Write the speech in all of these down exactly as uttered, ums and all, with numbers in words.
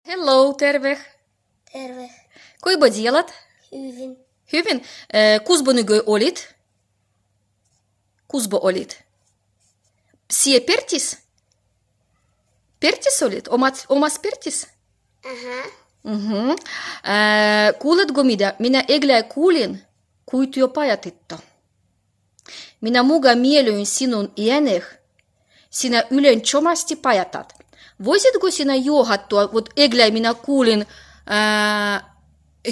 Hello, terve. Terve. Kuinka bo dieđat? Hyvin. Hyvin? E, kus bo nykyään olit? Kus bo olit? Sie pirtis? Pirtis olit? Omas, omas pirtis? Aha. Mhm. E, kuulet go minä? Minä eglä kuulin, kui työ pajatitto. Minä muka miellyyn sinun iäneh, sinä ylen čomasti pajatat. Voisit go sinä johdattua, vot eglä minä kuulin, e,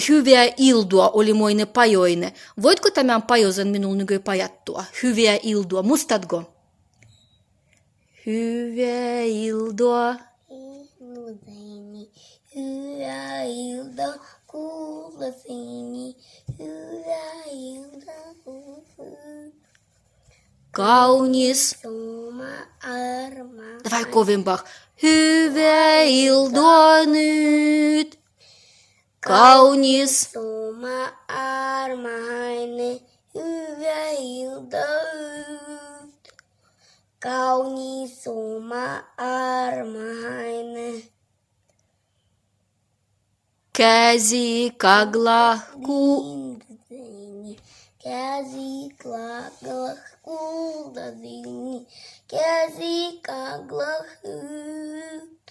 Hyvää iltaa oli moine pajoine. Voit go tän pajosen minul nykyään pajattua? Hyvää iltaa, mustat go? Hyvää iltaa. Iloiseni. Hyvää iltaa, kuuloseni. Hyvää iltaa. Kaunis. Soma arma. Vai kovempaa. Hyvää iltaa nyt. Kaunis. Soma armahaine. Hyvää iltaa. Kaunis soma armahaine. Käsi kagla ku- Käsi kagla kultaseni. Käsi kagla hyt.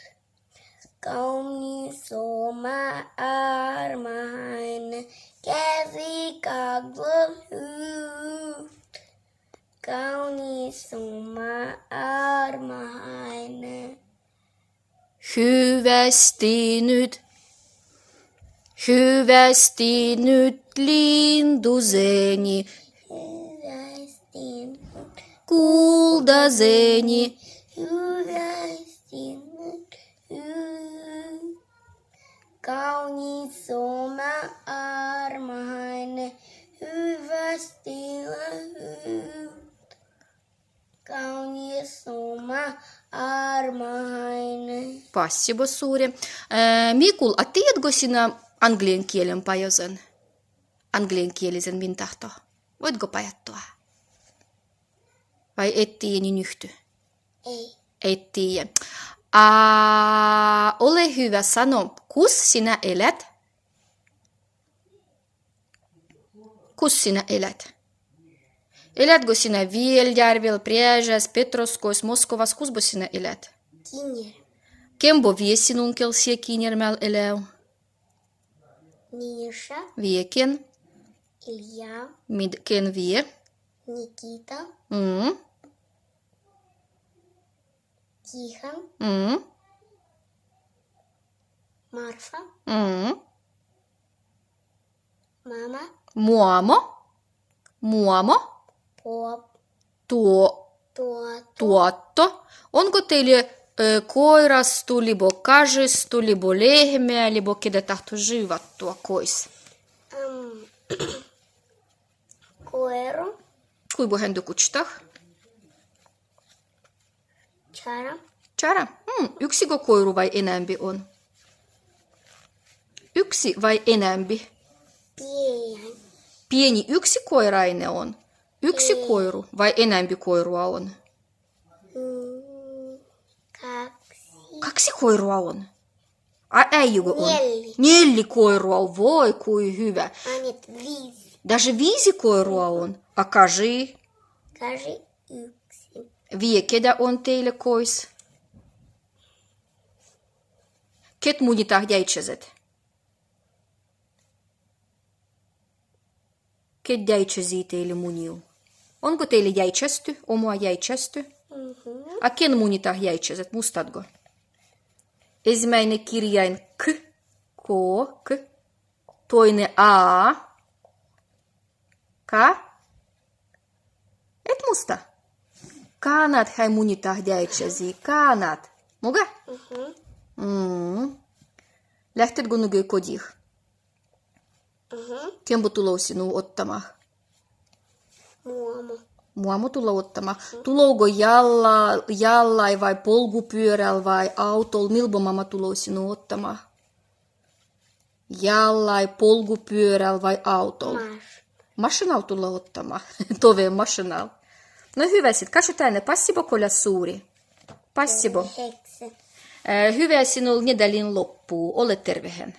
Kaunis soma armahaine. Käsi kagla hyt. Kaunis soma armahaine. Hyvästi nyt, hyvästi nyt lintuseni. Hyvästi nyt. Kultaseni. Hyvästi nyt. Hy-, kaunis soma armahaine. Hyvästi nyt. Kaunis soma armahaine. Спасибо suuri. E, Mikul, a tiedät go sinä anglian kielen pajosen? Angliankielisen min tahto. Voit go pajattua? Vai et tiedä niin yhtä? Ei. Et tiedä. A, ole hyvä, sano, kus sinä elät? Kus sinä elät? Elät go sinä Vieljärvel, Priežas, Petroskois, Moskovas, kus bo sinä elät? Kinnjermel. Ken bo vie sinun kel sie Kinnjermel elää? Miša. Vie ken? Ilja. Mit ken vie? Nikita. Mm. Tihan. Mm. Marfa. Mm. Mama. Muomo. Muomo. Pop. Tuo-, Tuotto. Tuotto. Onko teilä, e, koirastu, libo kažistu, libo lehmää, libo keda tahto živattua kois? Am, koiru. Kui bo häntä kutsutat? Čara. Čara. Mm, yksi go koiru vai enambi on? Yksi vai enambi? Pieni. Pieni yksi koiraine on. Yksi koiru vai enambi koirua on? Mm, kaksi. Kaksi koirua on. A, äijä go on? Nelli. Nelli koirua on, voi kui hyvä. Ai niin, viisi. Даже viisi koirua on. A kaži? Kaži yksi. Vie keda on teilä kois? Ket munitat djäitšäset? Ket djäitšäsiid teilä muniju? Onko teilä djäitšästy, omoa djäitšästy? Mhm. A ken munitat djäitšäset, mustat go? Ensimmäinen kirjain K, K, K. Toinen A. Ka? Et musta? Kanat hei munitat djäitšäsiid, kanat. Muka? Mhm. Mm. Lähtet go nykyään kodih? Mhm. Ken bo tuloo sinut ottamaan? Muomo. Muomo tuloo ottamaan. Mhm. Tuloo go jalla-, jallai vai polgupyöräl vai autol? Mil bo mama tuloo sinut ottamaan? Jallai, polgupyöräl vai autol? Maš-. Mašinal tuloo ottamaan. Tove mašinal. No hyvä sit, kašut tänne. Pasibo kola suuri. Pasibo. Hekse. Hyviä sinul nedäliin loppua, ole tervehen.